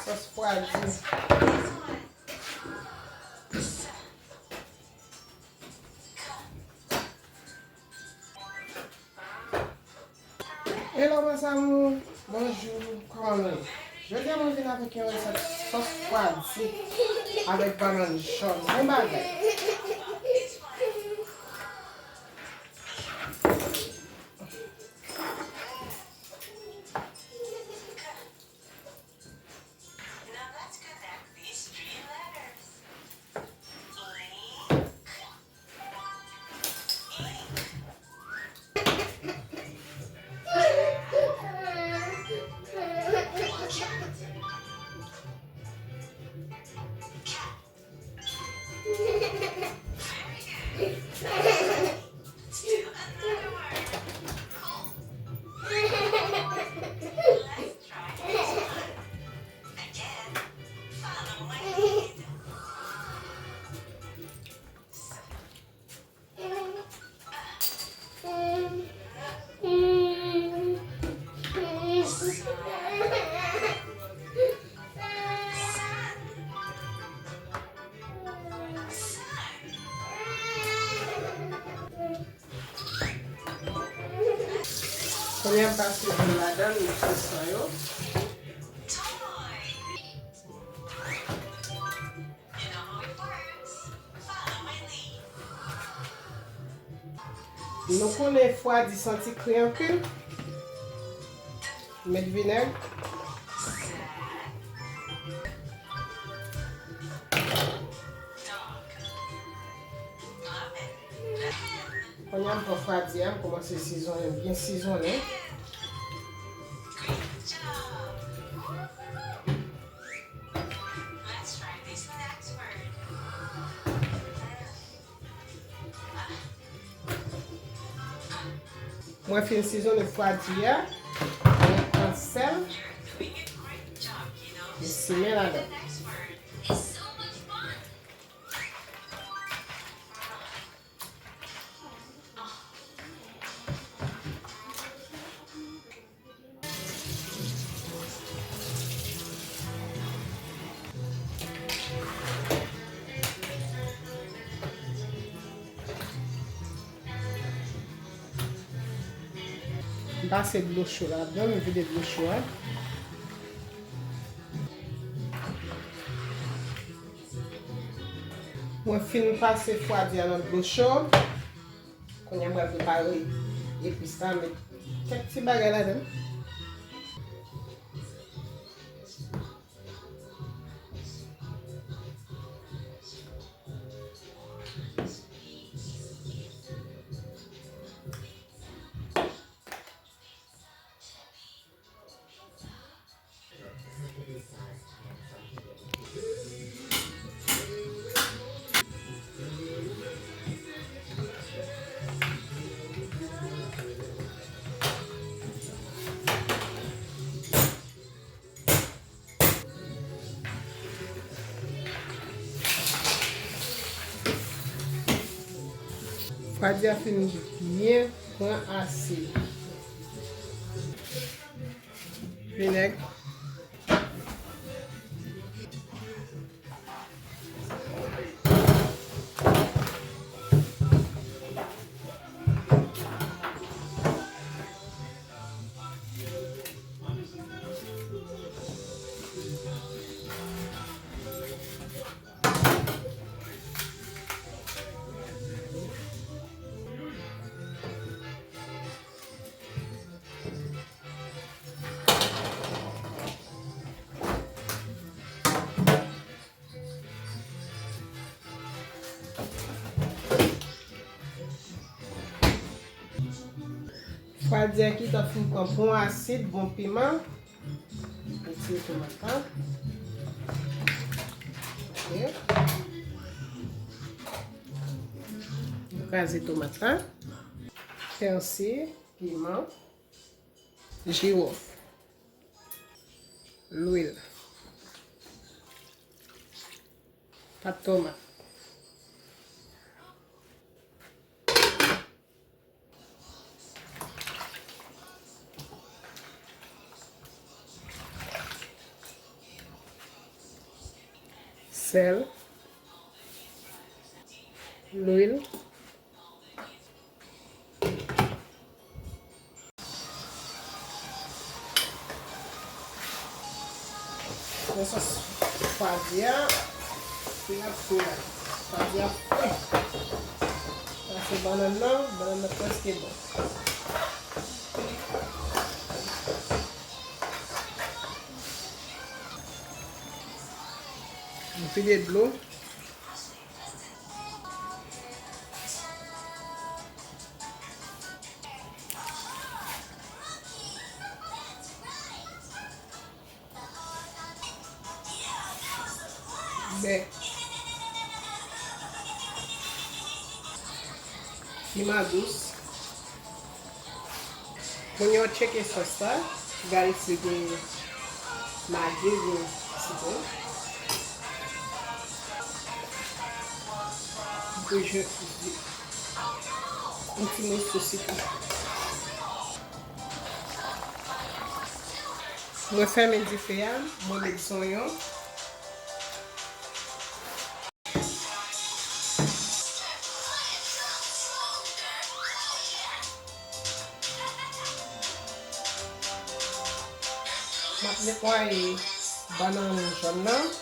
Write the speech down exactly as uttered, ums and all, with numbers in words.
Sòs fwadi. Hello, mes amours. Bonjou. Kòman nou ye? Jodi a, mwen vin avèk yon resèt sòs fwadi avèk bannann jòn. Bon bagay. Kounye a m pase dlo ladan l, m fè san yo. Nou konnen fwadi santi kri anpil. Met vinèg. Kounye a m pran fwadi a, m kòmanse sizonnen, byen sizonnen. Mwen fin sizonnen fwadi a, mwen pran sèl, m simen ladan. M pase dlo cho ladan, m vide dlo cho a. Mwen fin pase fwadi a nan dlo cho. Kounye a mwen prepare epis la, met kèk ti bagay ladan. Fwadi a fin byen pran asid. Vinèg. Fwadi a gentan fin pran bon asid, bon piman. Retire tomat la. Ok. Kraze tomat la. Pèsi, piman, jiwòf, lwil, pat tomat. Sèl, lwil. Nan sòs spadjè a, fre ap fre la. Spadjè ap fre. Pase bannann nan, bannann nan prèske bon. M vide dlo. Bè. Piman dous. Kounye a w tcheke sòs la. Gade si gen magi oubyen sitwon. M te jwenn yon ti moso sitwon. Mwen fèmen dife a, mwen met zonyon. M ap netwaye bannann jòn nan.